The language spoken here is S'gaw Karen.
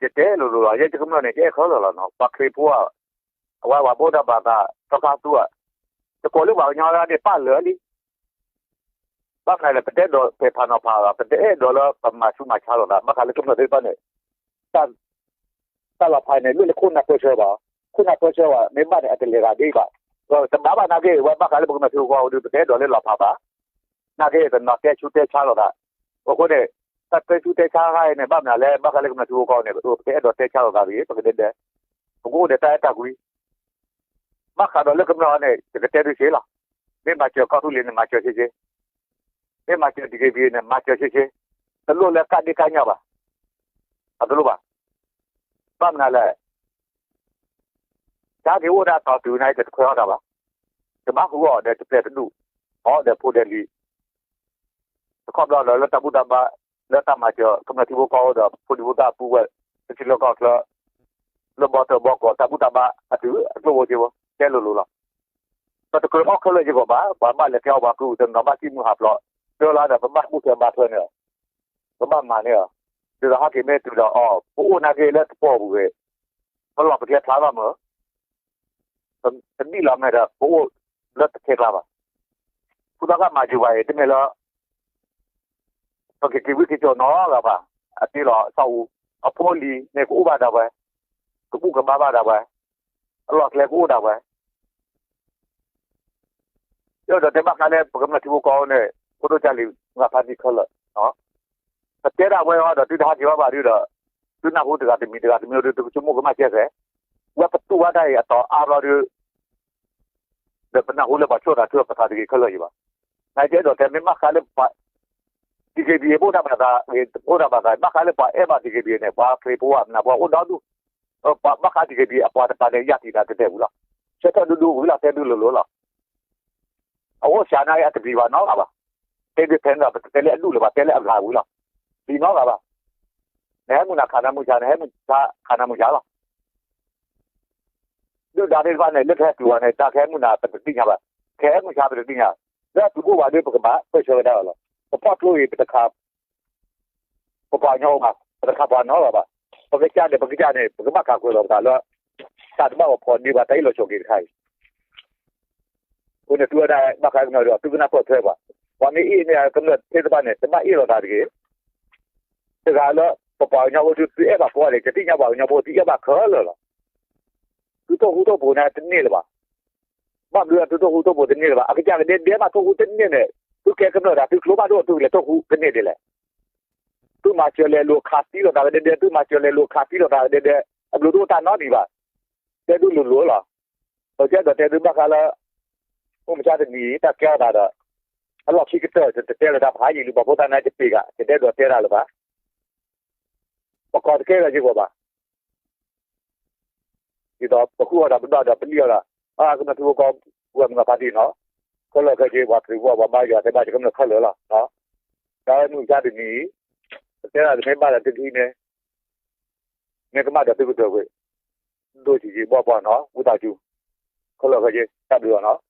ယတဲလိၤလိၤလီၤ, ယဲယကမျၢၢ်န့ၣ် ယအဲၣ်ခဲလၢာ်လီၤနီၤ, ပှၤခရံာ်ဖိဧါ, အဝဲပှၤဘိၣ်တၢ်ဘၣ်သး သီခါသူဧါ, တကိးလၢပှၤကညီဒၣ်န့ၣ် ပၢ်လၢာ်လံ. ဘၣ်မနုၤလဲၣ် ပတအဲၣ်ဒိးပဲာ်ဖးနီၤဖးဘၣ်, ပတအဲၣ်ဒိးလၢပမၤဆူးမၤဆါလိာ်သး, ဘၣ်ဃးလၢကမျၢၢ်သ့ၣ်တဖၣ်န့ၣ် တၢ်လီၤဖးန့ၣ် လၢလၢခိၣ်နၢ်ပၢဆှၢဘၣ်, ခိၣ်နၢ်ပၢဆှၢဘၣ် မ့ၢ်ဘၣ်န့ၣ် အတလဲၤဂၤဒ်အံၤဘၣ်. တဘၣ်ဘၣ်နာ်က့ ဝဲဘၣ်ဃးလၢပကမျၢၢ်ထံဖိကီၢ်ဖိဒီး ပတအဲၣ်ဒိးလၢလီၤဖးဘၣ်. နာ်က့ တနီၤတဲဆူးတဲဆါလိာ်သး. အဃိန့ၣ် တၢ်တဲဆူးတဲဆါခါအံၤန့ၣ် ဘၣ်မနုၤလဲၣ်, ဘၣ်ဃးလၢကမျၢၢ်ထံဖိကီၢ်ဖိန့ၣ် ပတအဲၣ်ဒိးတဲဆါလိာ်သးတဂ့ၤ, ပကဒဲဒဲ, ပကအိၣ်ဒီးတၢ်အဲၣ်တၢ်ကွံ ဘၣ်ဃးဒီးလၢကမျၢၢ်အံၤန့ၣ် ယကတဲသုစ့လီၤ. မ့ၢ်မၤစၢၤကီၢ်သူလ့ၤန့ၣ် မၤစၢၤစ့စ့, မ့ၢ်မၤစၢၤ ဒီကဘ့ၣ် န့ၣ် မၤစၢၤစ့စ့, တလိၣ်လၢကးဒ့ကးညီဘၣ်, အတလိၣ်ဘၣ်. ဘၣ်မနုၤလဲၣ်, တၢ်က့ၤအိၣ်ဒၣ်တီၤတုၤန့ၣ် တတခွဲးအီၣ်တၢ်ဘၣ်, တဘၣ်ဃုအီၣ်ဒီးတပျဲၢ်တဒူၣ်, အီၣ်ဒီးဖိဒီးလံၤ တခီဘျီဒီးလၢတၢ်ဘူၣ်တၢ်ဘါ, လၢတၢ်မၤစၢၤ ကမျၢၢ်ထံဖိကီၢ်ဖိဒီး ဖိဒံဖိသၣ်အပူၤဝဲ, လၢထံလၢကီၢ်ချၢ, လၢဘီတၢၢ်ဘီကီၢ် တၢ်ဘူၣ်တၢ်ဘါအတုၤအကျိၣ်ဖိစ့ဖိ တဲလိၤလိၤလီၤ. ပတကြၢးအီၣ်ခဲလၢာ်စ့ၢ်ကီးဘၣ်, ပှၤဘၣ်လဲၤကဲအီၣ်ပှၤကုၢ် တနီၤဘၣ်စံၣ်မုၢ်ဟးဖျိး, တၢ်လၢဒီးပဘၣ်ဘူၣ်ထွဲဘါထွဲန့ၣ်လီၤ, ပဘၣ်မၤန့ၣ်လီၤ. ဒ်သိးဟဲက့ၤမ့ၢ်တုၤဒီးအီၤ ပအိၣ်နာ်က့လၢတပီၢ်ပူၤဂ့ၤ, ပလီၢ်ပကျဲဖျါလီၤမး ပဒံၣ်လီၤမဲာ်ဒီး ပအိၣ်လၢတထဲကျါဘၣ်. ဖုသီခါမၤစၢၤပှၤအံၤ တမ့ၢ်လၢ ပကက့ၤဝံက့ၤစိာ်နီတဂၤဘၣ်, အတ့လီၤအဆီအူ, အဖိအလံၤန့ၣ် ကအိၣ်ဘၣ်ဒၣ်ဝဲ, ကဘူၣ်ကဘါဘၣ်ဒၣ်ဝဲ, အလီၢ်ကျဲကအိၣ်ဒၣ်ဝဲ ယအဲၣ်ဒိးတဲဘၣ်ဃးလၢပကမျၢၢ်ထံဖိကီၢ်ဖိန့ၣ် ဖိဒိၣ်ကၢ်လံၤ မုၢ်ဂၤဖါတံၢ်ခဲလၢာ်, ပတဲဒၣ်ဝဲအီၤဒီး သုတဟးက့ၤဘၣ်ဘၣ်ဒုဒီး သုနၢ်ဟူတဂၤတမံၤတဂၤတမံၤဒီး သုကဆိကမိၣ်ကမၣ်ကဲစဲး, ဝဲပတူၢ်ဘၣ်တၢ်အံၤအတီၤအါဘျီဒု ဒီးပနၢ်ဟူလၢပှၤဆိၣ်သးထုပသးတဂ့ၤခဲလၢာ်ယံၤဘၣ်. နယအဲၣ်ဒိးတဲမ့ၢ်ဘၣ်ဃးလၢပှၤ ဒီကဘ့ၣ် ဘိၣ်တၢ်ဘၣ်သးဂ့ၤ တဘိၣ်တၢ်ဘၣ်သး ဘၣ်ဃးလၢပှၤအဲၣ်ဘၣ်ဒီကဘ့ၣ်န့ၣ် ပှၤခရံာ်ဖိအမနၤပှၤအိၣ်ဒီဒူၣ်, ဘၣ်ဃးဒီကဘ့ၣ်အပှၤတပၤန့ၣ် ယၢ်တံာ်တာ်တတဲာ်ဝံၤလီၤ. ဆၢထၢၣ်ဒူဒူဝံၤလီၤ တဲဒုလိၤလိၤလီၤ. အအိၣ်စှၤနာ်က့အတပျံၤဘၣ်နီတဂၤဘၣ်. တဲဒုဖဲန့ၣ်ဒီး ပတတဲလၢအဒူၣ်လၢၤဘၣ် တဲလၢအဂၤဝံၤလီၤ. ပျံၤနီတဂၤဘၣ်. နဟဲမုၢ်နၤခးနၤမုၢ်ဆါ နဟဲမုၢ်ဆါခးနၤမုၢ်ဆါလီၤ. ဒုၣ်ဒါသ့ၣ်တဖၣ်န့ၣ် လၢကဟဲတုၤအီၤန့ၣ် တၢ်ကဟဲမုၢ်နၤပတသ့ၣ်ညါဘၣ်, ကဟဲမုၢ်ဆါပတသ့ၣ်ညါ, လၢအတုၤအိၣ်ဘၣ်ဒီးပကဘၣ်ပၢၢ်ဆၢဝဲဒၣ်အီၤလီၤ. ပဖီၣ်ကျိအံၤ ပတခး ပပှၤကညီအိၣ်ဘၣ်, ပတခးပှၤနီတဂၤဘၣ်. ပကစၢ်ဒီးပကစၢ်န့ၣ် ပကဘၣ်ခးကွဲးလီၤပသးလၢ တၢ်တဘၣ်ဂီၤဖီၣ်န့ၢ်ဘၣ်တၢ်အ့ၣ်လိာ်ဆိးက့တခါအံၤ အဃိန့ၣ် သုဝဲဒၣ်ဘၣ်ဃးကမျၢၢ်ဒီး သုကနၢ်ပၢၢ်ထွဲပှၤ, ပှၤမ့ၢ်အ့ၣ်န့ၢ်ကမျၢၢ်သ့ၣ်တဖၣ်န့ၣ် တဘၣ်အ့ၣ်လိာ်သးတဂ့ၤ. တဂၤလၢ ပပှၤကညီဖိဒု သုအဲၣ်ဘၣ်ဖိအံၤ တသ့ၣ်ညါပှၤကညီဖိ သုအဲၣ်ဘၣ်ခဲလၢာ်လီၤ. သုတိၢ်ဃူတိၢ်ဖိးန့ၣ်တန့ၢ်လၢၤဘၣ်. ဘၣ်မနုၤသုတိၢ်ဃူတိၢ်ဖိးတန့ၢ်လၢၤဘၣ်, အကစၢ်ကဒဲဒဲမးတိၢ်ဃူတန့ၢ်န့ၣ် သုကဲကမျၢၢ်ဒၣ် သုကျိဘၣ်ဒိၣ် သုကလဲၤတိၢ်ဃူကန့ၢ်ဒ်လဲၣ်. သုမၤစၢၤလဲၤလိာ်ခးသံလိာ်သးကဒဲဒဲ, သုမၤစၢၤလဲၤလိာ်ခးသံလိာ်သးကဒဲဒဲ, အဘျုးတအိၣ်တၢ်နီတမံၤဘၣ်. တဲဒုလိၤလိၤလီၤ. ပကဲဒီးတဲဒုဘၣ်ဃးလၢ မုၢ်မဆါတနံၤ တၢ်ကဲထီၣ်သးဒီး အလီၢ်ခံကတၢၢ် တတဲလၢၤတၢ်ဖးယံာ်လံ ပှၤဖိသၣ်န့ၣ်တပ့ၤဂၤ တတဲဒီးတဲတၢ်လၢၤဘၣ်. ပကီၢ်တကဲလၢၤစ့ၢ်ကီးဘၣ်. ဒ်သိးပဃုအီၣ်ဒီးပဒွးဒီးပလံၣ်အီၤဒီး အကမျၢၢ်ထံဖိကီၢ်ဖိ ဝဲမုၢ်ဂၤဖါတံၢ်နီၤ, ခဲလၢာ်ခဲဆ့ ပှၤခရံာ်ဖိ ပှၤဘါယွၤတဲဘၣ် ယကမျၢၢ်ခဲလၢာ်လီၤ. တၢ်မုၢ်မဆါတနံၤအံၤ ပတဲဒၣ်တမ့ၢ်ဘၣ်ဒီးတထံၣ်န့ၣ် မ့ၢ်ကမၣ်ဒီးသုကတၢၢ်ကွံာ် ဒိၣ်ဆံးဆံးဘီဘီနီၤ ဝံသးစူၤ ခဲလၢာ်ခဲဆ့ တၢ်ဘျုးလီၤနီၤ.